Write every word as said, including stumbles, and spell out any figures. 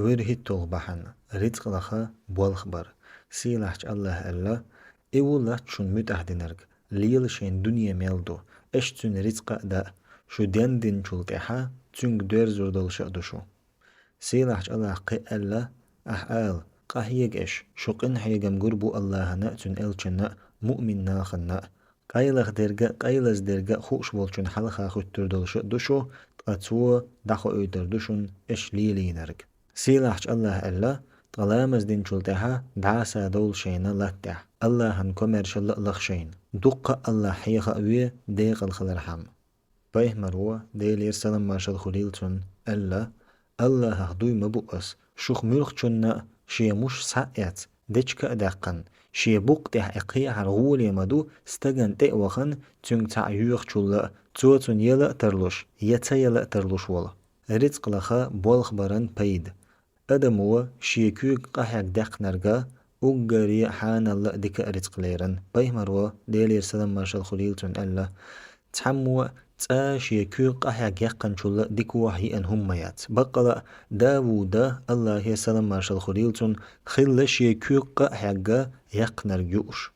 ВуьрхӀитталгӀа бахьан — рицкъ лаха, болх бар. Сийлахьчу АллахӀа аьлла: «И ву лаьтташ шуна муьтӀахь динарг, лела шайн дуьне мел ду, аша цуьнан рицкъа а дан, шу дендинчул тӀаьхьа цуьнга доьрзур долуш а ду шу». Сийлахьчу АллахӀа кхин а аьлла: «Ахьа ала, къахьега аша, шу къинхьегам гур бу АллахӀана а, Цуьнан элчанна а, муъмин нахана а. Къайлаха дерг а, къайлаза дерг а хууш волчун хьалха хуьттур долуш а ду шу, ткъа цо дӀахоуьйтур ду шуна аша лелийнарг». Сийлахьчу АллахӀа аьлла: «Ткъа ламаз динчул тӀаьхьа дӀаса довла шайна латта тӀехь, АллахӀан комаьршалла а лаха шайна. Дуккха а АллахӀ хьеха а ве, декъала хилархьама». Пайхамаро, Делера салам-маршалла хуьлийла цунна, аьлла: «АллахӀах дуй ма бу ас, шух муьлххачунна а, шен муш схьа а эцна, дечка а даьккхина, шен букъа тӀехь и кхехьара гӀоле ма ду, стагана тӀе а вахана, цуьнга цхьаъ йоьхучул а, цо цунна яла а тарлуш, я ца яла а тарлуш волу». Рицкъ лаха, болх баран пайда. Адамо шен куьйга къахьегна даьккхинарг уггаре хьаналла а, дика а рицкъ лерина. Пайхамаро, Делера салам-маршалла хуьлийла цунна, аьлла: «Цхьаммо цкъа шен куьйга къахьегна яьккхинчул дика вохь йиъна хӀумма яц. Баккъала а Дауда, АллахӀера салам-маршалла хуьлийла цунна, хилла шен куьйга къа а хьегна яьккхинарг юуш».